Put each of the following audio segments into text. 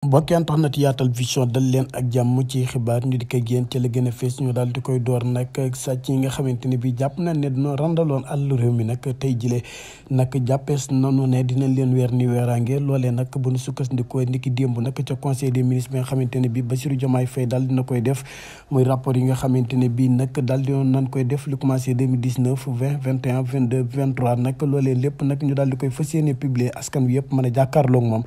mbokk internet Yaatal Vision dal leen ak jàmm ci xibaar ñu di ko génn ci la gën a fees ñu daal di koy door nag sàcc yi nga xamante ne bii jàpp nañ ne dina randaloon àllu réew mi nag tey jile nag jàppees nanu ne dinañ leen weer ni weeraange loolee nag bu ñu sukkandikoo niki démb nag ca conseil des ministres bi nga xamante ne bii Bassirou Diomaye Faye daal dina koy def muy rapport yi nga xamante ne bii nag daal di nañ koy def lu commencé 2019 20 21 22 23 nag loolee lépp nag ñu daal di koy fas yéene publier askan wi yëpp mën a jàkkaarloog moom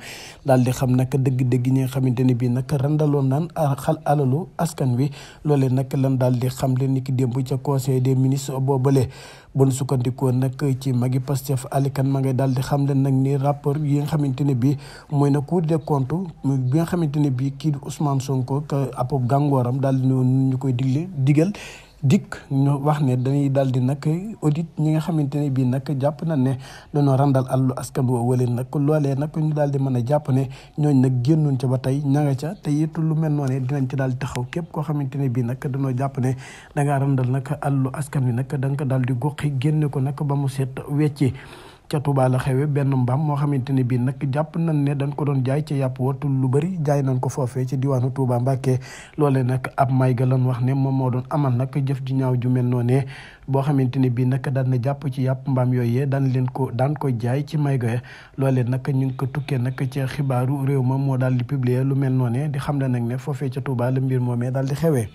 daal di xam nag dëgg-dëgg ñi nga xamante ne bii nag randaloon naan xal alalu askan wi loolee nag lan daal di xam leen ni ki démb ca conseil des ministres boobale bon sukkandikoo nag ci magi Pastef Ali Kane ma ngay daal di xam leen nag ni rapport yi nga xamante ne bii mooy na Cour des comptes bi nga xamante ne bii kii di Ousmane Sonko ab gàngooram daal di ñu koy digal ñu wax ne dañuy daal di nag audit ñi nga xamante ne bii nag jàpp nañ ne dañoo randal àllu askan woo wala nag loolee nag ñu daal di mën a jàpp ne ñooñ nag génnuñ ca ba tey ña nga ca te it lu mel noonu dinañ ci daal di taxaw képp koo xamante ne bii nag dañoo jàpp ne dangaa randal nag àllu askan wi nag da nga ko daal di goxi génne ko nag ba mu set wecci ca Touba la xewe benn mbaam moo xamante ne bii nag jàpp nañ ne dañ ko doon jaay ci yàpp watul lu bëri jaay nañ ko foofee ci diwaanu Touba Mbàkke loolee nag ab may ga lan wax ne moom moo doon amal nag jëf ju ñaaw ju mel noonee boo xamante ne bii nag daan na jàpp ci yàpp mbaam yooyee daan ko jaay ci may ga loolee nag ñu ngi ko tukkee nag ci xibaaru réew ma moo daal di publier lu mel noonee di xam ne nag ne foofee ca Touba la mbir moomee daal di xewee